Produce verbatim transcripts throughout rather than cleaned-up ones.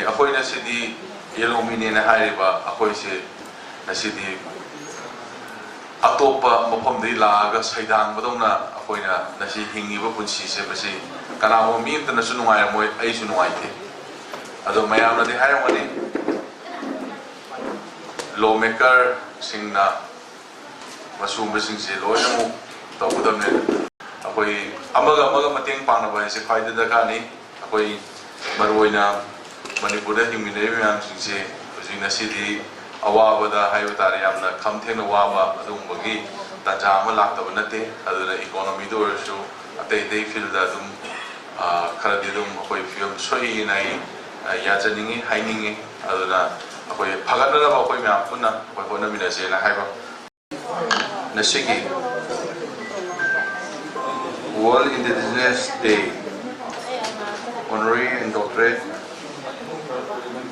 ꯑꯩꯈꯣꯏꯅ ꯁꯤꯗꯤ ꯌꯦꯜꯍꯧꯃꯤꯅꯦꯅ ꯍꯥꯏꯔꯤꯕ ꯑꯩꯈꯣꯏꯁꯦ ꯉꯁꯤꯗꯤ ꯑꯇꯣꯞꯄ ꯃꯐꯝꯗꯒꯤ ꯂꯥꯛꯑꯒ ꯁꯩꯗꯥꯡꯕꯗꯧꯅ ꯑꯩꯈꯣꯏꯅ ꯉꯁꯤ ꯍꯤꯡꯉꯤꯕ ꯄꯨꯟꯁꯤꯁꯦ, ꯃꯁꯤ ꯀꯅꯥꯒꯨꯝꯕ ꯃꯤ ꯑꯃꯇꯅꯁꯨ ꯅꯨꯡꯉꯥꯏꯔꯝꯃꯣꯏ, ꯑꯩꯁꯨ ꯅꯨꯡꯉꯥꯏꯇꯦ꯫ ꯑꯗꯣ ꯃꯌꯥꯝꯅꯗꯤ ꯍꯥꯏꯔꯝꯒꯅꯤ, ꯂꯣ ꯃꯦꯀꯔꯁꯤꯡꯅ ꯃꯁꯤꯒꯨꯝꯕꯁꯤꯡꯁꯦ ꯂꯣꯏꯅꯃꯛ ꯇꯧꯒꯗꯕꯅꯦ꯫ ꯑꯩꯈꯣꯏ ꯑꯃꯒ ꯑꯃꯒ ꯃꯇꯦꯡ ꯄꯥꯡꯅꯕ ꯍꯥꯏꯁꯦ ꯈ꯭ꯋꯥꯏꯗꯒꯤ ꯗꯔꯀꯥꯔꯅꯤ꯫ ꯑꯩꯈꯣꯏ ꯃꯔꯨꯑꯣꯏꯅ ꯃꯅꯤꯄꯨꯔꯗ ꯍꯤꯡꯃꯤꯟꯅꯔꯤꯕ ꯃꯌꯥꯝꯁꯤꯡꯁꯦ ꯍꯧꯖꯤꯛ ꯉꯁꯤꯗꯤ ꯑꯋꯥꯕꯗ ꯍꯥꯏꯕ ꯇꯥꯔꯦ, ꯌꯥꯝꯅ ꯈꯝ ꯊꯦꯡꯅ ꯋꯥꯕ ꯑꯗꯨꯒꯨꯝꯕꯒꯤ ꯇꯥꯟꯖꯥ ꯑꯃ ꯂꯥꯛꯇꯕ ꯅꯠꯇꯦ꯫ ꯑꯗꯨꯅ ꯏꯀꯣꯅꯣꯃꯤꯗ ꯑꯣꯏꯔꯁꯨ, ꯑꯇꯩ ꯑꯇꯩ ꯐꯤꯜꯗ ꯑꯗꯨꯝ, ꯑ, ꯈꯔꯗꯤ ꯑꯗꯨꯝ ꯑꯩꯈꯣꯏ ꯐꯤꯕꯝ ꯁꯣꯛꯏꯅ ꯑꯩ, ꯑ, ꯌꯥꯖꯅꯤꯡꯉꯤ, ꯍꯥꯏꯅꯤꯡꯉꯤ꯫ ꯑꯗꯨꯅ ꯑꯩꯈꯣꯏ ꯐꯒꯠꯅꯅꯕ ꯑꯩꯈꯣꯏ ꯃꯌꯥꯝ ꯄꯨꯟꯅ ꯑꯩꯈꯣꯏ ꯍꯣꯠꯅꯃꯤꯟꯅꯁꯦꯅ ꯍꯥꯏꯕ꯫ ꯉꯁꯤꯒꯤ World Indigenous Day Honorary and Doctorate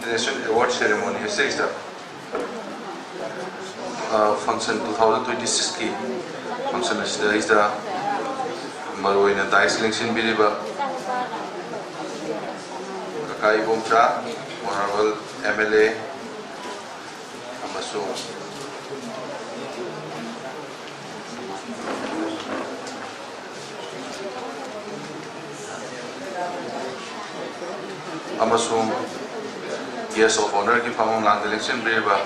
Recognition Award Ceremony ꯑꯁꯤꯗꯩꯁꯤꯗ, ꯑ, function two thousand twenty sixꯀꯤ function ꯑꯁꯤꯗꯩꯁꯤꯗ ꯃꯔꯨꯑꯣꯏꯅ dais ꯂꯦꯡꯁꯤꯟꯕꯤꯔꯤꯕ ꯀꯀꯥ Ibomcha, Honorable M L A, ꯑꯃꯁꯨꯡ ꯑꯃꯁꯨꯡ Guest of Honourꯒꯤ ꯐꯝꯐꯝ ꯂꯥꯡꯗ ꯂꯦꯡꯁꯤꯟꯕꯤꯔꯤꯕ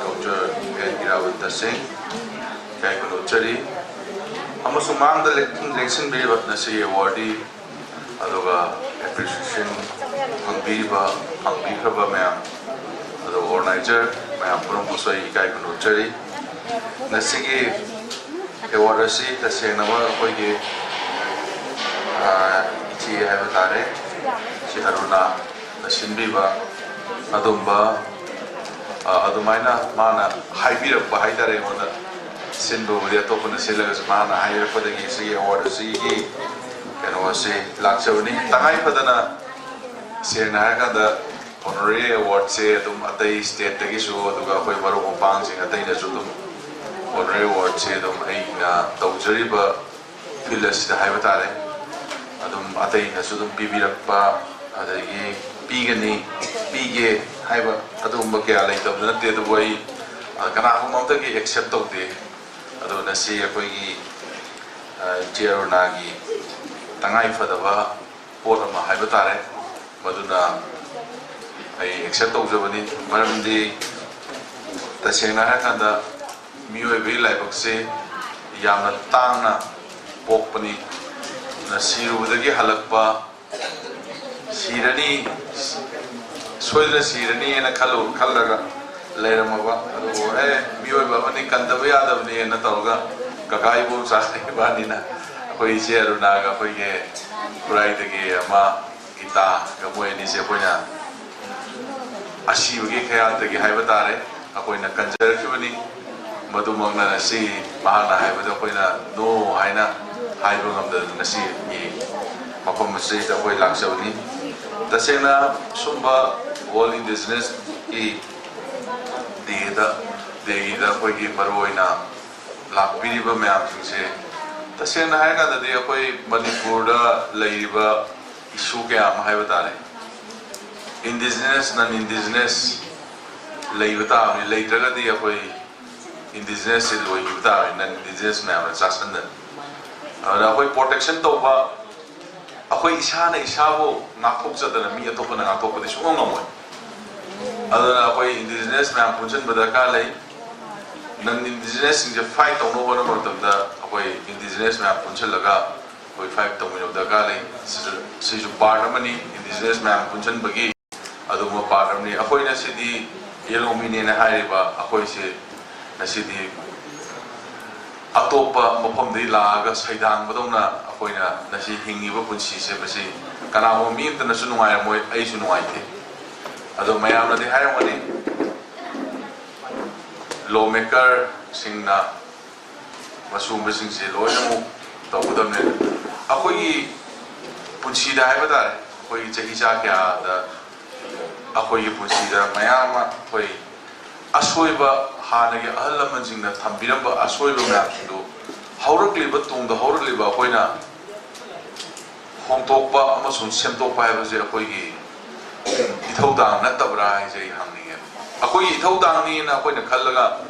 Doctor ꯑꯦꯟ ꯏꯔꯥꯕꯣꯟ ꯇꯁꯤꯡ ꯏꯀꯥꯏ ꯈꯨꯝꯅꯧꯖꯔꯤ꯫ ꯑꯃꯁꯨꯡ ꯃꯥꯡꯗ ꯂꯦꯡ-, ꯂꯦꯡꯁꯤꯟꯕꯤꯔꯤꯕ ꯉꯁꯤꯒꯤ awardee ꯑꯗꯨꯒ appreciation ꯐꯪꯕꯤꯔꯤꯕ, ꯐꯪꯕꯤꯈ꯭ꯔꯕ ꯃꯌꯥꯝ, ꯑꯗꯨꯒ organizer ꯃꯌꯥꯝ ꯄꯨꯝꯅꯃꯛꯄꯨꯁꯨ ꯑꯩ ꯏꯀꯥꯏ ꯈꯨꯝꯅꯧꯖꯔꯤ꯫ ꯉꯁꯤꯒꯤ award ꯑꯁꯤ ꯇꯁꯦꯡꯅꯃꯛ ꯑꯩꯈꯣꯏꯒꯤ, ꯑ, ꯏꯆꯦ ꯍꯥꯏꯕ ꯇꯥꯔꯦ, ꯏꯆꯦ ꯑꯔꯨꯅꯥꯅ ꯁꯤꯟꯕꯤꯕ ꯑꯗꯨꯝꯕ, ꯑ, ꯑꯗꯨꯃꯥꯏꯅ ꯃꯥꯅ ꯍꯥꯏꯕꯤꯔꯛꯄ ꯍꯥꯏꯇꯥꯔꯦ ꯑꯩꯉꯣꯟꯗ꯫ ꯁꯤꯟꯕꯕꯨꯗꯤ ꯑꯇꯣꯞꯄꯅ ꯁꯤꯜꯂꯒꯁꯨ ꯃꯥꯅ ꯍꯥꯏꯔꯛꯄꯗꯒꯤ ꯁꯤꯒꯤ award ꯑꯁꯤꯒꯤ ꯀꯩꯅꯣ ꯑꯁꯤ ꯂꯥꯛꯆꯕꯅꯤ꯫ ꯇꯉꯥꯏ ꯐꯗꯅ, ꯁꯦꯡꯅ ꯍꯥꯏꯔꯀꯥꯟꯗ, honorary awardꯁꯦ ꯑꯗꯨꯝ ꯑꯇꯩ stateꯇꯒꯤꯁꯨ, ꯑꯗꯨꯒ ꯑꯩꯈꯣꯏ ꯃꯔꯨꯞ ꯃꯄꯥꯡꯁꯤꯡ ꯑꯇꯩꯅꯁꯨ ꯑꯗꯨꯝ honorary awardꯁꯦ ꯑꯗꯨꯝ ꯑꯩꯅ ꯇꯧꯖꯔꯤꯕ field ꯑꯁꯤꯗ ꯍꯥꯏꯕ ꯇꯥꯔꯦ, ꯑꯗꯨꯝ ꯑꯇꯩꯅꯁꯨ ꯑꯗꯨꯝ ꯄꯤꯕꯤꯔꯛꯄ, ꯑꯗꯒꯤ ꯄꯤꯒꯅꯤ, ꯄꯤꯒꯦ ꯍꯥꯏꯕ ꯑꯗꯨꯒꯨꯝꯕ ꯀꯌꯥ ꯂꯩꯇꯕꯗꯤ ꯅꯠꯇꯦ, ꯑꯗꯨꯕꯨ ꯑꯩ, ꯑ, ꯀꯅꯥꯒꯨꯝꯕ ꯑꯃꯠꯇꯒꯤ accept ꯇꯧꯗꯦ꯫ ꯑꯗꯣ ꯉꯁꯤ ꯑꯩꯈꯣꯏꯒꯤ, ꯑ, ꯏꯆꯦ ꯑꯔꯨꯅꯥꯒꯤ ꯇꯉꯥꯏ ꯐꯗꯕ ꯄꯣꯠ ꯑꯃ ꯍꯥꯏꯕ ꯇꯥꯔꯦ, ꯃꯗꯨꯅ ꯑꯩ accept ꯇꯧꯖꯕꯅꯤ꯫ ꯃꯔꯝꯗꯤ ꯇꯁꯦꯡꯅ ꯍꯥꯏꯔꯀꯥꯟꯗ ꯃꯤꯑꯣꯏꯕꯒꯤ ꯂꯥꯏꯕꯛꯁꯦ ꯌꯥꯝꯅ ꯇꯥꯡꯅ ꯄꯣꯛꯄꯅꯤ꯫ ꯑꯗꯨꯅ ꯁꯤꯔꯨꯕꯗꯒꯤ ꯍꯜꯂꯛꯄ, ꯁꯤꯔꯅꯤ, ꯁꯣꯏꯗꯅ ꯁꯤꯔꯅꯤꯅ ꯈꯜꯂꯨ, ꯈꯜꯂꯒ ꯂꯩꯔꯝꯃꯕ, ꯑꯗꯨꯕꯨ ꯑꯦ, ꯃꯤꯑꯣꯏꯕ ꯑꯃꯅꯤ, ꯀꯟꯗꯕ ꯌꯥꯗꯕꯅꯦꯅ ꯇꯧꯔꯒ ꯀꯀꯥ ꯏꯕꯣꯝꯆꯥ ꯏꯕꯥꯅꯤꯅ, ꯑꯩꯈꯣꯏ ꯏꯆꯦ ꯑꯔꯨꯅꯥꯒ ꯑꯩꯈꯣꯏꯒꯤ ꯈꯨꯔꯥꯏꯗꯒꯤ ꯑꯃ ꯒꯤꯇꯥꯒ, ꯃꯣꯏ ꯑꯅꯤꯁꯦ ꯑꯩꯈꯣꯏꯅ ꯑꯁꯤꯕꯒꯤ ꯈꯌꯥꯜꯗꯒꯤ ꯍꯥꯏꯕ ꯇꯥꯔꯦ, ꯑꯩꯈꯣꯏꯅ ꯀꯟꯖꯔꯛꯈꯤꯕꯅꯤ꯫ ꯃꯗꯨꯃꯛꯅ ꯉꯁꯤ ꯃꯍꯥꯛꯅ ꯍꯥꯏꯕꯗ ꯑꯩꯈꯣꯏꯅ "no" ꯍꯥꯏꯅ ꯍꯥꯏꯕ ꯉꯝꯗꯗꯅ ꯉꯁꯤꯒꯤ ꯃꯐꯝ ꯑꯁꯤꯗ ꯑꯩꯈꯣꯏ ꯂꯥꯛꯆꯕꯅꯤ꯫ ꯇꯁꯦꯡꯅ ꯁꯨꯝꯕ World Indigenous ꯀꯤ ꯗꯦꯗ, ꯗꯦꯒꯤꯗ ꯑꯩꯈꯣꯏꯒꯤ ꯃꯔꯨꯑꯣꯏꯅ ꯂꯥꯛꯄꯤꯔꯤꯕ ꯃꯌꯥꯝꯁꯤꯡꯁꯦ, ꯇꯁꯦꯡꯅ ꯍꯥꯏꯔꯀꯥꯟꯗꯗꯤ ꯑꯩꯈꯣꯏ ꯃꯅꯤꯄꯨꯔꯗ ꯂꯩꯔꯤꯕ issue ꯀꯌꯥ ꯑꯃ ꯍꯥꯏꯕ ꯇꯥꯔꯦ, indigenous, non indigenous ꯂꯩꯕ ꯇꯥꯕꯅꯤ꯫ ꯂꯩꯇ꯭ꯔꯒꯗꯤ ꯑꯩꯈꯣꯏ indigenous ꯁꯤ ꯂꯣꯏꯈꯤꯕ ꯇꯥꯕꯅꯤ, non indigenous ꯃꯌꯥꯝꯅ ꯆꯥꯁꯤꯟꯗꯅ꯫ ꯑꯗꯨꯅ ꯑꯩꯈꯣꯏ protection ꯇꯧꯕ, ꯑꯩꯈꯣꯏ ꯏꯁꯥꯅ ꯏꯁꯥꯕꯨ ꯉꯥꯛꯊꯣꯛꯆꯗꯅ ꯃꯤ ꯑꯇꯣꯞꯄꯅ ꯉꯥꯛꯊꯣꯛꯄꯗꯤ ꯁꯨꯡꯉꯝ ꯉꯝꯃꯣꯏ꯫ ꯑꯗꯨꯅ ꯑꯩꯈꯣꯏ indigenous ꯃꯌꯥꯝ ꯄꯨꯟꯁꯤꯟꯕ ꯗꯔꯀꯥꯔ ꯂꯩ꯫ Non indigenous ꯁꯤꯡꯁꯦ fight ꯇꯧꯅꯕ ꯍꯣꯠꯅꯕ ꯃꯇꯝꯗ ꯑꯩꯈꯣꯏ indigenous ꯃꯌꯥꯝ ꯄꯨꯟꯁꯤꯜꯂꯒ ꯑꯩꯈꯣꯏ fight ꯇꯧꯃꯤꯟꯅꯕ ꯗꯔꯀꯥꯔ ꯂꯩ꯫ ꯁꯤꯁꯨ, ꯁꯤꯁꯨ part ꯑꯃꯅꯤ, indigenous ꯃꯌꯥꯝ ꯄꯨꯟꯁꯤꯟꯕꯒꯤ ꯑꯗꯨꯒꯨꯝꯕ part ꯑꯃꯅꯤ꯫ ꯑꯩꯈꯣꯏ ꯉꯁꯤꯗꯤ ꯌꯦꯂꯣꯃꯤꯅꯦꯅ ꯍꯥꯏꯔꯤꯕ ꯑꯩꯈꯣꯏꯁꯦ ꯉꯁꯤꯗꯤ ꯑꯇꯣꯞꯄ ꯃꯐꯝꯗꯒꯤ ꯂꯥꯛꯑꯒ ꯁꯩꯗꯥꯡꯕꯗꯧꯅ ꯑꯩꯈꯣꯏꯅ ꯉꯁꯤ ꯍꯤꯡꯉꯤꯕ ꯄꯨꯟꯁꯤꯁꯦ, ꯃꯁꯤ ꯀꯅꯥꯒꯨꯝꯕ ꯃꯤ ꯑꯃꯠꯇꯅꯁꯨ ꯅꯨꯡꯉꯥꯏꯔꯝꯃꯣꯏ, ꯑꯩꯁꯨ ꯅꯨꯡꯉꯥꯏꯇꯦ꯫ ꯑꯗꯣ ꯃꯌꯥꯝꯅꯗꯤ ꯍꯥꯏꯔꯝꯒꯅꯤ, law maker ꯁꯤꯡꯅ ꯃꯁꯤꯒꯨꯝꯕꯁꯤꯡꯁꯦ ꯂꯣꯏꯅꯃꯛ ꯇꯧꯒꯗꯕꯅꯦ꯫ ꯑꯩꯈꯣꯏꯒꯤ ꯄꯨꯟꯁꯤꯗ ꯍꯥꯏꯕ ꯇꯥꯔꯦ, ꯑꯩꯈꯣꯏꯒꯤ ꯆꯍꯤ ꯆꯥ ꯀꯌꯥꯗ ꯑꯩꯈꯣꯏꯒꯤ ꯄꯨꯟꯁꯤꯗ ꯃꯌꯥꯝ ꯑꯃ ꯑꯩꯈꯣꯏ ꯑꯁꯣꯏꯕ, ꯍꯥꯟꯅꯒꯤ ꯑꯍꯜ ꯂꯃꯟꯁꯤꯡꯅ ꯊꯝꯕꯤꯔꯝꯕ ꯑꯁꯣꯏꯕ ꯃꯌꯥꯝꯁꯤꯡꯗꯨ ꯍꯧꯔꯛꯂꯤꯕ, ꯇꯨꯡꯗ ꯍꯧꯔꯛꯂꯤꯕ ꯑꯩꯈꯣꯏꯅ ꯍꯣꯡꯗꯣꯛꯄ ꯑꯃꯁꯨꯡ ꯁꯦꯝꯗꯣꯛꯄ ꯍꯥꯏꯕꯁꯦ ꯑꯩꯈꯣꯏꯒꯤ ꯏꯊꯧꯗꯥꯡ ꯅꯠꯇꯕ꯭ꯔꯥ ꯍꯥꯏꯁꯦ ꯑꯩ ꯍꯪꯅꯤꯡꯉꯦ꯫ ꯑꯩꯈꯣꯏꯒꯤ ꯏꯊꯧꯗꯥꯡꯅꯤꯅ ꯑꯩꯈꯣꯏꯅ ꯈꯜꯂꯒ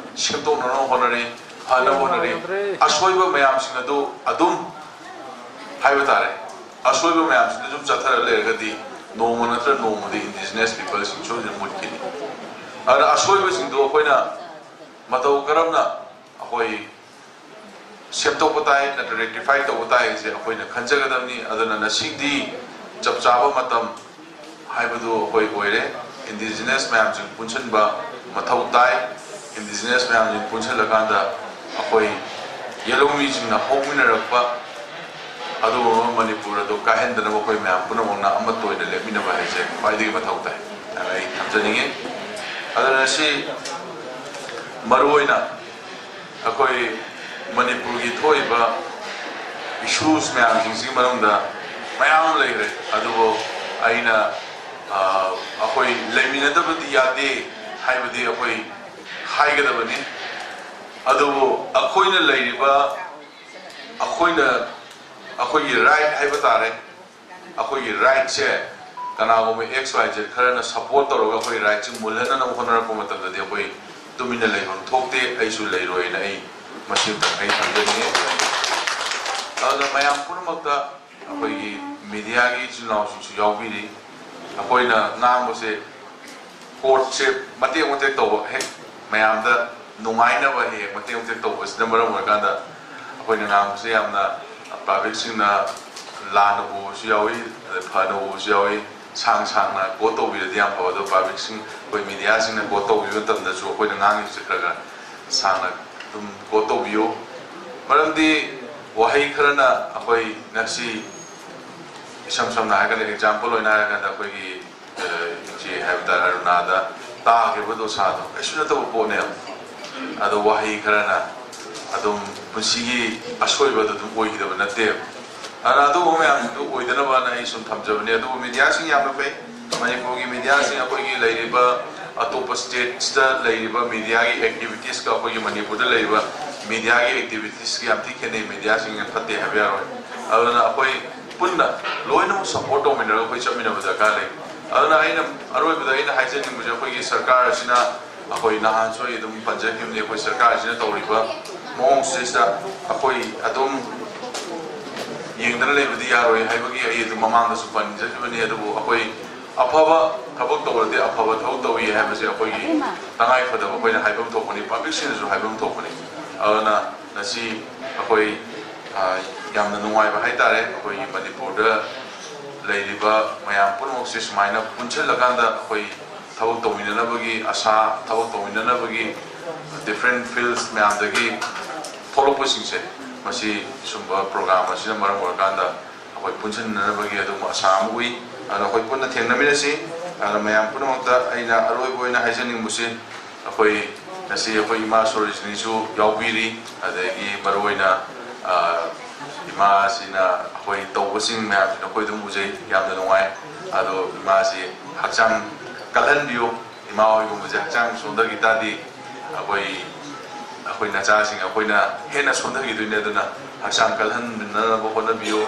ꯁꯦꯝꯗꯣꯛꯅꯅꯕ ꯍꯣꯠꯅꯔꯦ, ꯐꯅꯕ ꯍꯣꯠꯅꯔꯦ꯫ ꯑꯁꯣꯏꯕ ꯃꯌꯥꯝꯁꯤꯡ ꯑꯗꯨ ꯑꯗꯨꯝ ꯍꯥꯏꯕ ꯇꯥꯔꯦ, ꯑꯁꯣꯏꯕ ꯃꯌꯥꯝꯁꯤꯡꯗꯨ ꯁꯨꯝ ꯆꯠꯊꯔ ꯂꯩꯔꯒꯗꯤ ꯅꯣꯡꯃ ꯅꯠꯇ꯭ꯔ ꯅꯣꯡꯃꯗꯤ indigenous people ꯁꯤꯡ ꯁꯣꯏꯗꯅ ꯃꯨꯠꯈꯤꯅꯤ꯫ ꯑꯗꯨꯅ ꯑꯁꯣꯏꯕꯁꯤꯡꯗꯨ ꯑꯩꯈꯣꯏꯅ ꯃꯇꯧ ꯀꯔꯝꯅ ꯑꯩꯈꯣꯏ ꯁꯦꯝꯗꯣꯛꯄ ꯇꯥꯏ ꯅꯠꯇ꯭ꯔ rectify ꯇꯧꯕ ꯇꯥꯏ ꯍꯥꯏꯁꯦ ꯑꯩꯈꯣꯏꯅ ꯈꯟꯖꯒꯗꯕꯅꯤ꯫ ꯑꯗꯨꯅ ꯉꯁꯤꯗꯤ ꯆꯞ ꯆꯥꯕ ꯃꯇꯝ ꯍꯥꯏꯕꯗꯨ ꯑꯩꯈꯣꯏ ꯑꯣꯏꯔꯦ꯫ Indigenous ꯃꯌꯥꯝꯁꯤꯡ ꯄꯨꯟꯁꯤꯟꯕ ꯃꯊꯧ ꯇꯥꯏ꯫ Indigenous ꯃꯌꯥꯝꯁꯤꯡ ꯄꯨꯟꯁꯤꯜꯂꯀꯥꯟꯗ ꯑꯩꯈꯣꯏ ꯌꯦꯜꯍꯧꯃꯤꯁꯤꯡꯅ ꯍꯧꯃꯤꯟꯅꯔꯛꯄ ꯑꯗꯨꯒꯨꯝꯕ ꯃꯅꯤꯄꯨꯔ ꯑꯗꯨ ꯀꯥꯏꯍꯟꯗꯅꯕ ꯑꯩꯈꯣꯏ ꯃꯌꯥꯝ ꯄꯨꯝꯅꯃꯛꯅ ꯑꯃꯠꯇ ꯑꯣꯏꯅ ꯂꯦꯞꯃꯤꯟꯅꯕ ꯍꯥꯏꯁꯦ ꯈ꯭ꯋꯥꯏꯗꯒꯤ ꯃꯊꯧ ꯇꯥꯏ ꯍꯥꯏꯅ ꯑꯩ ꯊꯝꯖꯅꯤꯡꯉꯤ꯫ ꯑꯗꯨꯅ ꯁꯤ ꯃꯔꯨꯑꯣꯏꯅ ꯑꯩꯈꯣꯏ ꯃꯅꯤꯄꯨꯔꯒꯤ ꯊꯣꯛꯏꯕ issues ꯃꯌꯥꯝꯁꯤꯡꯁꯤꯒꯤ ꯃꯅꯨꯡꯗ ꯃꯌꯥꯝ ꯑꯃ ꯂꯩꯈ꯭ꯔꯦ꯫ ꯑꯗꯨꯕꯨ ꯑꯩꯅ, ꯑ, ꯑꯩꯈꯣꯏ ꯂꯩꯃꯤꯟꯅꯗꯕꯗꯤ ꯌꯥꯗꯦ ꯍꯥꯏꯕꯗꯤ ꯑꯩꯈꯣꯏ ꯍꯥꯏꯒꯗꯕꯅꯤ꯫ ꯑꯗꯨꯕꯨ ꯑꯩꯈꯣꯏꯅ ꯂꯩꯔꯤꯕ, ꯑꯩꯈꯣꯏꯅ, ꯑꯩꯈꯣꯏꯒꯤ right ꯍꯥꯏꯕ ꯇꯥꯔꯦ, ꯑꯩꯈꯣꯏꯒꯤ rightꯁꯦ ꯀꯅꯥꯒꯨꯝꯕ X Y Z ꯈꯔꯅ support ꯇꯧꯔꯒ ꯑꯩꯈꯣꯏ rightꯁꯦ ꯃꯨꯜꯍꯟꯅꯅꯕ ꯍꯣꯠꯅꯔꯛꯄ ꯃꯇꯝꯗꯗꯤ ꯑꯩꯈꯣꯏ ꯇꯨꯃꯤꯟꯅ ꯂꯩꯐꯝ ꯊꯣꯛꯇꯦ, ꯑꯩꯁꯨ ꯂꯩꯔꯣꯏꯅ ꯑꯩ ꯃꯁꯤꯃꯇꯪ ꯑꯩ ꯊꯝꯖꯅꯤꯡꯉꯤ꯫ ꯑꯗꯨꯅ ꯃꯌꯥꯝ ꯄꯨꯝꯅꯃꯛꯇ ꯑꯩꯈꯣꯏꯒꯤ mediaꯒꯤ ꯏꯆꯤꯜ ꯏꯅꯥꯎꯁꯤꯡꯁꯨ ꯌꯥꯎꯕꯤꯔꯤ꯫ ꯑꯩꯈꯣꯏꯅ ꯉꯥꯡꯕꯁꯦ courtꯁꯦ ꯃꯇꯦꯛ ꯃꯇꯦꯛ ꯇꯧꯕ, ꯍꯦꯛ ꯃꯌꯥꯝꯗ ꯅꯨꯡꯉꯥꯏꯅꯕ ꯍꯦꯛ ꯍꯦꯛ ꯃꯇꯦꯛ ꯃꯇꯦꯛ ꯇꯧꯕꯁꯤꯅ ꯃꯔꯝ ꯑꯣꯏꯔꯀꯥꯟꯗ ꯑꯩꯈꯣꯏꯅ ꯉꯥꯡꯕꯁꯦ ꯌꯥꯝꯅ publicꯁꯤꯡꯅ ꯂꯥꯟꯅ ꯎꯕꯁꯨ ꯌꯥꯎꯏ, ꯑꯗ ꯐꯅ ꯎꯕꯁꯨ ꯌꯥꯎꯏ꯫ ꯁꯥꯡ ꯁꯥꯡꯅ quote ꯇꯧꯕꯤꯔꯗꯤ ꯌꯥꯝ ꯐꯕ, ꯑꯗꯣ publicꯁꯤꯡ, ꯑꯩꯈꯣꯏ mediaꯁꯤꯡꯅ quote ꯇꯧꯕꯤꯕ ꯃꯇꯝꯗꯁꯨ ꯑꯩꯈꯣꯏꯅ ꯉꯥꯡꯉꯤꯕꯁꯦ ꯈꯔ ꯈꯔ ꯁꯥꯡꯅ ꯑꯗꯨꯝ quote ꯇꯧꯕꯤꯌꯨ꯫ ꯃꯔꯝꯗꯤ ꯋꯥꯍꯩ ꯈꯔꯅ ꯑꯩꯈꯣꯏ ꯉꯁꯤ ꯏꯁꯝ ꯁꯝꯅ ꯍꯥꯏꯔꯀꯥꯟꯗ, example ꯑꯣꯏꯅ ꯍꯥꯏꯔꯀꯥꯟꯗ, ꯑꯩꯈꯣꯏꯒꯤ, ꯑ, ꯏꯆꯦ ꯍꯥꯏꯕ ꯇꯥꯔꯦ, ꯑꯔꯨꯅꯥꯗ ꯇꯥꯈꯤꯕ ꯗꯣꯁꯥꯗꯣ ꯀꯩꯁꯨ ꯅꯠꯇꯕ ꯄꯣꯠꯅꯦꯕ꯫ ꯑꯗꯣ ꯋꯥꯍꯩ ꯈꯔꯅ ꯑꯗꯨꯝ ꯄꯨꯟꯁꯤꯒꯤ ꯑꯁꯣꯏꯕꯗꯣ ꯑꯗꯨꯝ ꯑꯣꯏꯈꯤꯗꯕ ꯅꯠꯇꯦꯕ꯫ ꯑꯗꯨꯅ ꯑꯗꯨꯒꯨꯝꯕ ꯃꯌꯥꯝꯁꯤꯡꯗꯨ ꯑꯣꯏꯗꯅꯕꯅ ꯑꯩ ꯁꯨꯝ ꯊꯝꯖꯕꯅꯦ꯫ ꯑꯗꯨꯕꯨ mediaꯁꯤꯡ ꯌꯥꯝꯅ ꯐꯩ꯫ ꯃꯅꯤꯄꯨꯔꯒꯤ mediaꯁꯤꯡ ꯑꯩꯈꯣꯏꯒꯤ ꯂꯩꯔꯤꯕ ꯑꯇꯣꯞꯄ statesꯇ ꯂꯩꯔꯤꯕ mediaꯒꯤ activitiesꯀ ꯑꯩꯈꯣꯏꯒꯤ ꯃꯅꯤꯄꯨꯔꯗ ꯂꯩꯔꯤꯕ mediaꯒꯤ activitiesꯀ ꯌꯥꯝ ꯊꯤ ꯈꯦꯠꯅꯩ꯫ Mediaꯁꯤꯡ ꯌꯥꯝ ꯐꯠꯇꯦ ꯍꯥꯏꯕ ꯌꯥꯔꯣꯏ꯫ ꯑꯗꯨꯅ ꯑꯩꯈꯣꯏ ꯄꯨꯟꯅ ꯂꯣꯏꯅꯃꯛ support ꯇꯧꯃꯤꯟꯅꯔꯒ ꯑꯩꯈꯣꯏ ꯆꯠꯃꯤꯟꯅꯕ ꯗꯔꯀꯥꯔ ꯂꯩ꯫ ꯑꯗꯨꯅ ꯑꯩꯅ ꯑꯔꯣꯏꯕꯗ ꯑꯩꯅ ꯍꯥꯏꯖꯅꯤꯡꯕꯁꯦ, ꯑꯩꯈꯣꯏꯒꯤ ꯁꯔꯀꯥꯔ ꯑꯁꯤꯅ, ꯑꯩꯈꯣꯏ ꯅꯍꯥꯟꯁꯨ ꯑꯩ ꯑꯗꯨꯝ ꯄꯟꯖꯈꯤꯕꯅꯤ, ꯑꯩꯈꯣꯏ ꯁꯔꯀꯥꯔ ꯑꯁꯤꯅ ꯇꯧꯔꯤꯕ ꯃꯑꯣꯡꯁꯤꯗꯩꯁꯤꯗ ꯑꯩꯈꯣꯏ ꯑꯗꯨꯝ ꯌꯦꯡꯗꯅ ꯂꯩꯕꯗꯤ ꯌꯥꯔꯣꯏ ꯍꯥꯏꯕꯒꯤ ꯑꯩ ꯑꯗꯨꯝ ꯃꯃꯥꯡꯗꯁꯨ ꯄꯟꯖꯈꯤꯕꯅꯤ꯫ ꯑꯗꯨꯕꯨ ꯑꯩꯈꯣꯏ ꯑꯐꯕ ꯊꯕꯛ ꯇꯧꯔꯗꯤ ꯑꯐꯕ ꯊꯕꯛ ꯇꯧꯏ ꯍꯥꯏꯕꯁꯦ ꯑꯩꯈꯣꯏꯒꯤ ꯇꯉꯥꯏ ꯐꯗꯕ ꯑꯩꯈꯣꯏꯅ ꯍꯥꯏꯐꯝ ꯊꯣꯛꯄꯅꯤ, ꯄꯕ꯭ꯂꯤꯛꯁꯤꯡꯅꯁꯨ ꯍꯥꯏꯐꯝ ꯊꯣꯛꯄꯅꯤ꯫ ꯑꯗꯨꯅ ꯉꯁꯤ ꯑꯩꯈꯣꯏ, ꯑ, ꯌꯥꯝꯅ ꯅꯨꯡꯉꯥꯏꯕ ꯍꯥꯏꯇꯥꯔꯦ, ꯑꯩꯈꯣꯏꯒꯤ ꯃꯅꯤꯄꯨꯔꯗ ꯂꯩꯔꯤꯕ ꯃꯌꯥꯝ ꯄꯨꯝꯅꯃꯛꯁꯦ ꯁꯨꯃꯥꯏꯅ ꯄꯨꯟꯁꯤꯜꯂꯀꯥꯟꯗ ꯑꯩꯈꯣꯏ ꯊꯕꯛ ꯇꯧꯃꯤꯟꯅꯅꯕꯒꯤ ꯑꯁꯥ, ꯊꯕꯛ ꯇꯧꯃꯤꯟꯅꯅꯕꯒꯤ different fields ꯃꯌꯥꯝꯗꯒꯤ ꯊꯣꯛꯂꯛꯄꯁꯤꯡꯁꯦ, ꯃꯁꯤ ꯁꯨꯝꯕ ꯄ꯭ꯔꯣꯒ꯭ꯔꯥꯝ ꯑꯁꯤꯅ ꯃꯔꯝ ꯑꯣꯏꯔꯀꯥꯟꯗ ꯑꯩꯈꯣꯏ ꯄꯨꯟꯁꯤꯟꯅꯅꯕꯒꯤ ꯑꯗꯨꯒꯨꯝꯕ ꯑꯁꯥ ꯑꯃ ꯎꯏ꯫ ꯑꯗꯨꯅ ꯑꯩꯈꯣꯏ ꯄꯨꯟꯅ ꯊꯦꯡꯅꯃꯤꯟꯅꯁꯤ꯫ ꯑꯗꯨꯅ ꯃꯌꯥꯝ ꯄꯨꯝꯅꯃꯛꯇ ꯑꯩꯅ ꯑꯔꯣꯏꯕ ꯑꯣꯏꯅ ꯍꯥꯏꯖꯅꯤꯡꯕꯁꯤ, ꯑꯩꯈꯣꯏ ꯉꯁꯤ ꯑꯩꯈꯣꯏ ꯏꯃꯥ ꯁꯣꯔꯣꯖꯤꯅꯤꯁꯨ ꯌꯥꯎꯕꯤꯔꯤ, ꯑꯗꯒꯤ ꯃꯔꯨꯑꯣꯏꯅ, ꯑ, ꯏꯃꯥꯁꯤꯅ ꯑꯩꯈꯣꯏ ꯇꯧꯕꯁꯤꯡ ꯃꯌꯥꯝꯁꯤꯅ ꯑꯩꯈꯣꯏ ꯑꯗꯨꯝ ꯎꯖꯩ, ꯌꯥꯝꯅ ꯅꯨꯡꯉꯥꯏ꯫ ꯑꯗꯣ ꯏꯃꯥꯁꯤ ꯍꯛꯆꯥꯡ ꯀꯜꯍꯟꯕꯤꯌꯨ꯫ ꯏꯃꯥ ꯍꯣꯏꯒꯨꯝꯕꯁꯦ ꯍꯛꯆꯥꯡ ꯁꯣꯟꯊꯈꯤ ꯇꯥꯔꯗꯤ ꯑꯩꯈꯣꯏ, ꯑꯩꯈꯣꯏ ꯅꯆꯥꯁꯤꯡ ꯑꯩꯈꯣꯏꯅ ꯍꯦꯟꯅ ꯁꯣꯟꯊꯈꯤꯗꯣꯏꯅꯦ꯫ ꯑꯗꯨꯅ ꯍꯛꯆꯥꯡ ꯀꯜꯍꯟꯅꯅꯕ ꯍꯣꯠꯅꯕꯤꯌꯨ꯫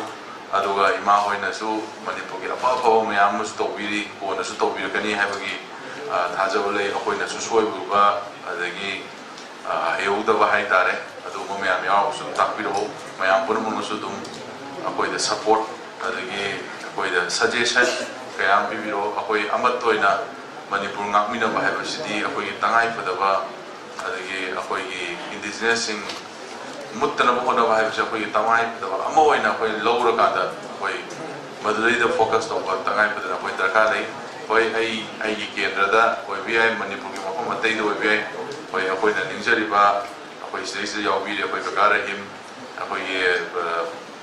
ꯑꯗꯨꯒ ꯏꯃꯥ ꯍꯣꯏꯅꯁꯨ ꯃꯅꯤꯄꯨꯔꯒꯤ ꯑꯐ ꯑꯐꯕ ꯃꯌꯥꯝ ꯑꯃꯁꯨ ꯇꯧꯕꯤꯔꯤ, ꯀꯣꯟꯅꯁꯨ ꯇꯧꯕꯤꯔꯛꯀꯅꯤ ꯍꯥꯏꯕꯒꯤ, ꯑ, ꯊꯥꯖꯕ ꯂꯩ꯫ ꯑꯩꯈꯣꯏꯅꯁꯨ ꯁꯣꯏꯔꯨꯕ, ꯑꯗꯒꯤ, ꯑ, ꯍꯩꯍꯧꯗꯕ ꯍꯥꯏꯇꯥꯔꯦ, ꯑꯗꯨꯒꯨꯝꯕ ꯃꯌꯥꯝ ꯌꯥꯎꯔꯒꯁꯨ ꯑꯗꯨꯝ ꯇꯥꯛꯄꯤꯔꯛꯑꯣ꯫ ꯃꯌꯥꯝ ꯄꯨꯝꯅꯃꯛꯅꯁꯨ ꯑꯗꯨꯝ ꯑꯩꯈꯣꯏꯗ ꯁꯄꯣꯔꯠ, ꯑꯗꯒꯤ ꯑꯩꯈꯣꯏꯗ ꯁꯖꯦꯁꯟ ꯀꯌꯥ ꯑꯃ ꯄꯤꯕꯤꯔꯛꯑꯣ꯫ ꯑꯩꯈꯣꯏ ꯑꯃꯠꯇ ꯑꯣꯏꯅ ꯃꯅꯤꯄꯨꯔ ꯉꯥꯛꯃꯤꯟꯅꯕ ꯍꯥꯏꯕꯁꯤꯗꯤ ꯑꯩꯈꯣꯏꯒꯤ ꯇꯉꯥꯏ ꯐꯗꯕ, ꯑꯗꯒꯤ ꯑꯩꯈꯣꯏꯒꯤ ꯏꯟꯗꯤꯖꯤꯅꯁꯁꯤꯡ ꯃꯨꯠꯇꯅꯕ ꯍꯣꯠꯅꯕ ꯍꯥꯏꯕꯁꯦ ꯑꯩꯈꯣꯏꯒꯤ ꯇꯉꯥꯏ ꯐꯗꯕ ꯑꯃ ꯑꯣꯏꯅ ꯑꯩꯈꯣꯏ ꯂꯧꯔꯀꯥꯟꯗ ꯑꯩꯈꯣꯏ ꯃꯗꯨꯗꯩꯗ ꯐꯣꯀꯁ ꯇꯧꯕ ꯇꯉꯥꯏ ꯐꯗꯅ ꯑꯩꯈꯣꯏ ꯗꯔꯀꯥꯔ ꯂꯩ꯫ ꯍꯣꯏ, ꯑꯩ ꯑꯩꯒꯤ ꯀꯦꯟꯗ꯭ꯔꯗ ꯑꯣꯏꯕ ꯌꯥꯏ, ꯃꯅꯤꯄꯨꯔꯒꯤ ꯃꯐꯝ ꯑꯇꯩꯗ ꯑꯣꯏꯕ ꯌꯥꯏ꯫ ꯍꯣꯏ, ꯑꯩꯈꯣꯏꯅ ꯅꯤꯡꯖꯔꯤꯕ ꯑꯩꯈꯣꯏ ꯁꯤꯗꯩꯁꯤꯗ ꯌꯥꯎꯕꯤꯔꯦ ꯑꯩꯈꯣꯏ ꯀꯀꯥ ꯔꯍꯤꯝ, ꯑꯩꯈꯣꯏꯒꯤ, ꯑ,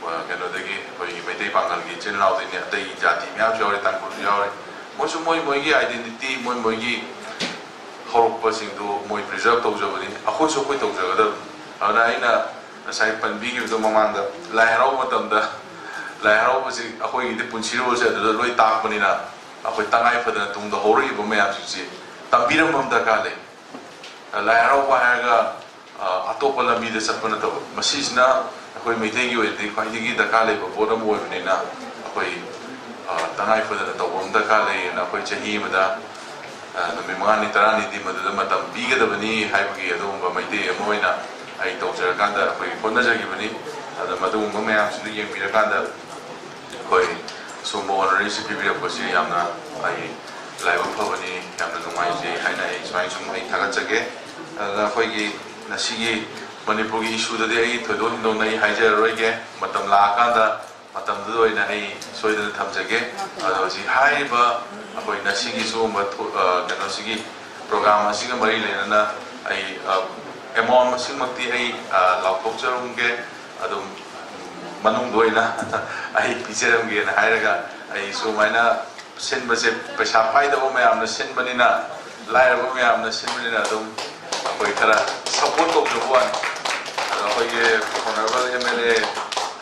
ꯑ, ꯀꯩꯅꯣꯗꯒꯤ ꯑꯩꯈꯣꯏꯒꯤ ꯃꯩꯇꯩ ꯄꯥꯉꯜꯒꯤ ꯏꯆꯤꯜ ꯏꯅꯥꯎꯗꯒꯤꯅꯦ, ꯑꯇꯩ ꯖꯥꯇꯤ ꯃꯌꯥꯝꯁꯨ ꯌꯥꯎꯔꯦ, ꯇꯥꯡꯈꯨꯜꯁꯨ ꯌꯥꯎꯔꯦ꯫ ꯃꯣꯏꯁꯨ ꯃꯣꯏ ꯃꯣꯏꯒꯤ ꯑꯥꯏꯗꯦꯟꯇꯤꯇꯤ, ꯃꯣꯏ ꯃꯣꯏꯒꯤ ꯍꯧꯔꯛꯄꯁꯤꯡꯗꯨ ꯃꯣꯏ ꯄ꯭ꯔꯤꯖꯥꯔꯚ ꯇꯧꯖꯕꯅꯤ, ꯑꯩꯈꯣꯏꯁꯨ ꯑꯩꯈꯣꯏ ꯇꯧꯖꯒꯗꯕꯅꯤ꯫ ꯑꯗꯨꯅ ꯑꯩꯅ ꯉꯁꯥꯏ ꯄꯟꯕꯤꯈꯤꯕꯗꯣ ꯃꯃꯥꯡꯗ, ꯂꯥꯏ ꯍꯔꯥꯎꯕ ꯃꯇꯝꯗ, ꯂꯥꯏ ꯍꯔꯥꯎꯕꯁꯤ ꯑꯩꯈꯣꯏꯒꯤꯗꯤ ꯄꯨꯟꯁꯤꯔꯣꯜꯁꯦ ꯑꯗꯨꯗ ꯂꯣꯏ ꯇꯥꯛꯄꯅꯤꯅ, ꯑꯩꯈꯣꯏ ꯇꯉꯥꯏ ꯐꯗꯅ ꯇꯨꯡꯗ ꯍꯧꯔꯛꯏꯕ ꯃꯌꯥꯝꯁꯤꯡꯁꯤ ꯇꯝꯕꯤꯔꯝꯕ ꯑꯃ ꯗꯔꯀꯥꯔ ꯂꯩ꯫ ꯂꯥꯏ ꯍꯔꯥꯎꯕ ꯍꯥꯏꯔꯒ, ꯑ, ꯑꯇꯣꯞꯄ ꯂꯝꯕꯤꯗ ꯆꯠꯄ ꯅꯠꯇꯕ, ꯃꯁꯤꯁꯤꯅ ꯑꯩꯈꯣꯏ ꯃꯩꯇꯩꯒꯤ ꯑꯣꯏꯅꯗꯤ ꯈ꯭ꯋꯥꯏꯗꯒꯤ ꯗꯔꯀꯥꯔ ꯂꯩꯕ ꯄꯣꯠ ꯑꯃ ꯑꯣꯏꯕꯅꯤꯅ, ꯑꯩꯈꯣꯏ ꯑ, ꯇꯉꯥꯏ ꯐꯗꯅ ꯇꯧꯕ ꯑꯃ ꯗꯔꯀꯥꯔ ꯂꯩꯌꯦꯅ, ꯑꯩꯈꯣꯏ ꯆꯍꯤ ꯑꯃꯗ, ꯑ, ꯅꯨꯃꯤꯠ ꯃꯉꯥꯅꯤ ꯇꯔꯥꯅꯤꯗꯤ ꯃꯗꯨꯗ ꯃꯇꯝ ꯄꯤꯒꯗꯕꯅꯤ ꯍꯥꯏꯕꯒꯤ ꯑꯗꯨꯒꯨꯝꯕ ꯃꯩꯇꯩ ꯑꯃ ꯑꯣꯏꯅ ꯑꯩ ꯇꯧꯖꯔꯀꯥꯟꯗ ꯑꯩꯈꯣꯏ ꯍꯣꯠꯅꯖꯈꯤꯕꯅꯤ꯫ ꯑꯗ ꯃꯗꯨꯒꯨꯝꯕ ꯃꯌꯥꯝꯁꯤꯗ ꯌꯦꯡꯕꯤꯔꯀꯥꯟꯗ ꯑꯩꯈꯣꯏ ꯁꯨꯝꯕ honorary ꯁꯤ ꯄꯤꯕꯤꯔꯛꯄꯁꯤ ꯌꯥꯝꯅ ꯑꯩ ꯂꯥꯏꯕꯛ ꯐꯕꯅꯤ, ꯌꯥꯝꯅ ꯅꯨꯡꯉꯥꯏꯖꯩ ꯍꯥꯏꯅ ꯑꯩ ꯁꯨꯃꯥꯏꯅ ꯁꯨꯝ ꯑꯩ ꯊꯥꯒꯠꯆꯒꯦ꯫ ꯑꯗꯨꯅ ꯑꯩꯈꯣꯏꯒꯤ ꯉꯁꯤꯒꯤ ꯃꯅꯤꯄꯨꯔꯒꯤ ꯏꯁꯨꯗꯗꯤ ꯑꯩ ꯊꯣꯏꯗꯣꯛ ꯍꯦꯟꯗꯣꯛꯅ ꯑꯩ ꯍꯥꯏꯖꯔꯔꯣꯏꯒꯦ, ꯃꯇꯝ ꯂꯥꯛꯑꯀꯥꯟꯗ ꯃꯇꯝꯗꯨꯗ ꯑꯣꯏꯅ ꯑꯩ ꯁꯣꯏꯗꯅ ꯊꯝꯖꯒꯦ꯫ ꯑꯗꯣ ꯍꯧꯖꯤꯛ ꯍꯥꯏꯔꯤꯕ ꯑꯩꯈꯣꯏ ꯉꯁꯤꯒꯤ ꯁꯤꯒꯨꯝꯕ ꯊꯣ-, ꯑ, ꯀꯩꯅꯣꯁꯤꯒꯤ program ꯑꯁꯤꯒ ꯃꯔꯤ ꯂꯩꯅꯅ ꯑꯩ, ꯑ, amount ꯃꯁꯤꯡꯃꯛꯇꯤ ꯑꯩ, ꯑ, ꯂꯥꯎꯊꯣꯛꯆꯔꯝꯒꯦ꯫ ꯑꯗꯨꯝ ꯃꯅꯨꯡꯗ ꯑꯣꯏꯅ ꯑꯩ ꯄꯤꯖꯔꯝꯒꯦꯅ ꯍꯥꯏꯔꯒ, ꯑꯩ ꯁꯨꯃꯥꯏꯅ ꯁꯤꯟꯕꯁꯦ ꯄꯩꯁꯥ ꯄꯥꯏꯗꯕ ꯃꯌꯥꯝꯅ ꯁꯤꯟꯕꯅꯤꯅ, ꯂꯥꯏꯔꯕ ꯃꯌꯥꯝꯅ ꯁꯤꯟꯕꯅꯤꯅ ꯑꯗꯨꯝ ꯑꯩꯈꯣꯏ ꯈꯔ support ꯇꯧꯖꯕ ꯋꯥꯅꯤ꯫ ꯑꯗꯣ ꯑꯩꯈꯣꯏꯒꯤ honourable M L A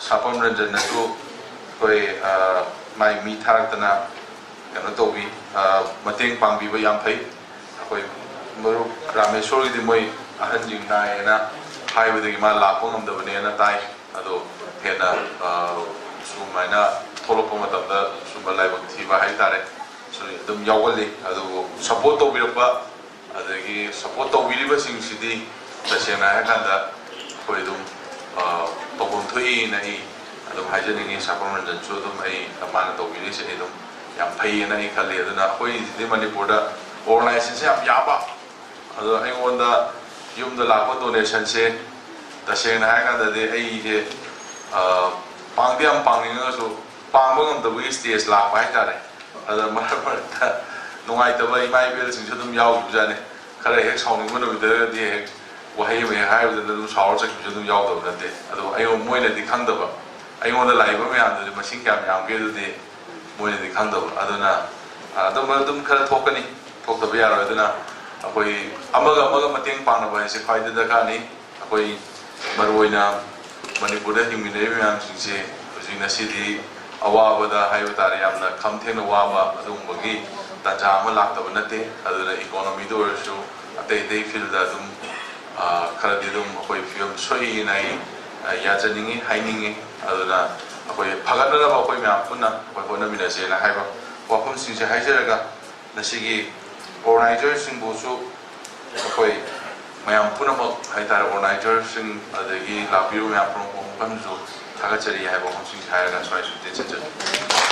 ꯁꯥꯄꯝ ꯔꯟꯖꯟꯅꯁꯨ ꯑꯩꯈꯣꯏ, ꯑ, ꯃꯥꯏ ꯃꯤ ꯊꯥꯔꯛꯇꯅ ꯀꯩꯅꯣ ꯇꯧꯕꯤ, ꯑ, ꯃꯇꯦꯡ ꯄꯥꯡꯕꯤꯕ ꯌꯥꯝ ꯐꯩ꯫ ꯑꯩꯈꯣꯏ ꯃꯔꯨꯞ ꯔꯥꯃꯦꯁꯣꯔꯒꯤꯗꯤ ꯃꯣꯏ ꯑꯍꯟꯁꯤꯡ ꯅꯥꯏꯌꯦꯅ ꯍꯥꯏꯕꯗꯒꯤ ꯃꯥ ꯂꯥꯛꯄ ꯉꯝꯗꯕꯅꯦꯅ ꯇꯥꯏ꯫ ꯑꯗꯣ ꯍꯦꯟꯅ, ꯑ, ꯁꯨꯃꯥꯏꯅ ꯊꯣꯛꯂꯛꯄ ꯃꯇꯝꯗ ꯁꯨꯝꯕ ꯂꯥꯏꯕꯛ ꯊꯤꯕ ꯍꯥꯏꯇꯥꯔꯦ, ꯁꯨ ꯑꯗꯨꯝ ꯌꯥꯎꯒꯜꯂꯤ꯫ ꯑꯗꯨꯕꯨ support ꯇꯧꯕꯤꯔꯛꯄ, ꯑꯗꯒꯤ support ꯇꯧꯕꯤꯔꯤꯕꯁꯤꯡꯁꯤꯗꯤ ꯇꯁꯦꯡꯅ ꯍꯥꯏꯔꯀꯥꯟꯗ ꯑꯩꯈꯣꯏ ꯑꯗꯨꯝ, ꯑ, ꯇꯧꯐꯝ ꯊꯣꯛꯏꯅ ꯑꯩ ꯑꯗꯨꯝ ꯍꯥꯏꯖꯅꯤꯡꯉꯤ꯫ ꯁꯥꯄꯝ ꯔꯟꯖꯟꯁꯨ ꯑꯗꯨꯝ ꯑꯩ, ꯃꯥꯅ ꯇꯧꯕꯤꯔꯤꯁꯦ ꯑꯩ ꯑꯗꯨꯝ ꯌꯥꯝ ꯐꯩꯌꯦꯅ ꯑꯩ ꯈꯜꯂꯤ꯫ ꯑꯗꯨꯅ ꯑꯩꯈꯣꯏꯁꯤꯗꯤ ꯃꯅꯤꯄꯨꯔꯗ organizationꯁꯦ ꯌꯥꯝ ꯌꯥꯝꯕ, ꯑꯗꯣ ꯑꯩꯉꯣꯟꯗ ꯌꯨꯝꯗ ꯂꯥꯛꯄ donationꯁꯦ ꯇꯁꯦꯡꯅ ꯍꯥꯏꯔꯀꯥꯟꯗꯗꯤ ꯑꯩꯁꯦ, ꯑ, ꯄꯥꯡꯗꯤ ꯌꯥꯝ ꯄꯥꯡꯅꯤꯡꯉꯒꯁꯨ ꯄꯥꯡꯕ ꯉꯝꯗꯕꯒꯤ stage ꯂꯥꯛꯄ ꯍꯥꯏꯇꯥꯔꯦ꯫ ꯑꯗ ꯃꯔꯛ ꯃꯔꯛꯇ ꯅꯨꯡꯉꯥꯏꯇꯕ ꯏꯃꯥ ꯏꯕꯦꯜꯁꯤꯡꯁꯨ ꯑꯗꯨꯝ ꯌꯥꯎꯈꯤꯕꯖꯥꯠꯅꯤ꯫ ꯈꯔ ꯍꯦꯛ ꯁꯥꯎꯅꯤꯡꯕ ꯅꯨꯃꯤꯠꯇꯒꯗꯤ ꯍꯦꯛ ꯋꯥꯍꯩ ꯑꯃ ꯍꯦꯛ ꯍꯥꯏꯕꯗꯨꯗ ꯑꯗꯨꯝ ꯁꯥꯎꯔ ꯆꯠꯈꯤꯕꯁꯨ ꯑꯗꯨꯝ ꯌꯥꯎꯗꯕ ꯅꯠꯇꯦ꯫ ꯑꯗꯣ ꯑꯩꯉꯣꯟ-, ꯃꯣꯏꯅꯗꯤ ꯈꯪꯗꯕ, ꯑꯩꯉꯣꯟꯗ ꯂꯥꯛꯏꯕ ꯃꯌꯥꯝꯗꯨꯗꯤ ꯃꯁꯤꯡ ꯀꯌꯥꯝ ꯌꯥꯝꯒꯦ ꯑꯗꯨꯗꯤ ꯃꯣꯏꯅꯗꯤ ꯈꯪꯗꯕ꯫ ꯑꯗꯨꯅ, ꯑ, ꯑꯗꯨꯝꯕ ꯑꯗꯨꯝ ꯈꯔ ꯊꯣꯛꯀꯅꯤ, ꯊꯣꯛꯇꯕ ꯌꯥꯔꯣꯏ꯫ ꯑꯗꯨꯅ ꯑꯩꯈꯣꯏ ꯑꯃꯒ ꯑꯃꯒ ꯃꯇꯦꯡ ꯄꯥꯡꯅꯕ ꯍꯥꯏꯁꯦ ꯈ꯭ꯋꯥꯏꯗꯒꯤ ꯗꯔꯀꯥꯔꯅꯤ꯫ ꯑꯩꯈꯣꯏ ꯃꯔꯨꯑꯣꯏꯅ ꯃꯅꯤꯄꯨꯔꯗ ꯍꯤꯡꯃꯤꯟꯅꯔꯤꯕ ꯃꯌꯥꯝꯁꯤꯡꯁꯦ ꯍꯧꯖꯤꯛ ꯉꯁꯤꯗꯤ ꯑꯋꯥꯕꯗ ꯍꯥꯏꯕ ꯇꯥꯔꯦ, ꯌꯥꯝꯅ ꯈꯝ ꯊꯦꯡꯅ ꯋꯥꯕ ꯑꯗꯨꯒꯨꯝꯕꯒꯤ ꯇꯥꯟꯖꯥ ꯑꯃ ꯂꯥꯛꯇꯕ ꯅꯠꯇꯦ꯫ ꯑꯗꯨꯅ economyꯗ ꯑꯣꯏꯔꯁꯨ, ꯑꯇꯩ ꯑꯇꯩ fieldꯗ ꯑꯗꯨꯝ, ꯑ, ꯈꯔꯗꯤ ꯑꯗꯨꯝ ꯑꯩꯈꯣꯏ ꯐꯤꯕꯝ ꯁꯣꯛꯏꯅ ꯑꯩ, ꯑ, ꯌꯥꯖꯅꯤꯡꯉꯤ, ꯍꯥꯏꯅꯤꯡꯉꯤ꯫ ꯑꯗꯨꯅ ꯑꯩꯈꯣꯏ ꯐꯒꯠꯅꯅꯕ ꯑꯩꯈꯣꯏ ꯃꯌꯥꯝ ꯄꯨꯟꯅ ꯑꯩꯈꯣꯏ ꯍꯣꯠꯅꯃꯤꯟꯅꯁꯦꯅ ꯍꯥꯏꯕ ꯋꯥꯐꯝꯁꯤꯡꯁꯦ ꯍꯥꯏꯖꯔꯒ, ꯉꯁꯤꯒꯤ ꯑꯣꯔꯒꯅꯥꯏꯖꯔꯁꯤꯡꯕꯨꯁꯨ ꯑꯩꯈꯣꯏ ꯃꯌꯥꯝ ꯄꯨꯝꯅꯃꯛ ꯍꯥꯏꯇꯥꯔꯦ, ꯑꯣꯔꯒꯅꯥꯏꯖꯔꯁꯤꯡ ꯑꯗꯒꯤ ꯂꯥꯛꯄꯤꯔꯤꯕ ꯃꯌꯥꯝ ꯄꯨꯝꯅꯃꯛ ꯃꯐꯝꯁꯨ ꯊꯥꯒꯠꯆꯔꯤ ꯍꯥꯏꯕ ꯋꯥꯐꯝꯁꯤꯡꯁꯦ ꯍꯥꯏꯔꯒ ꯁ꯭ꯋꯥꯏꯁꯤꯗ ꯇꯦꯟꯁꯤꯟꯖꯔꯤ꯫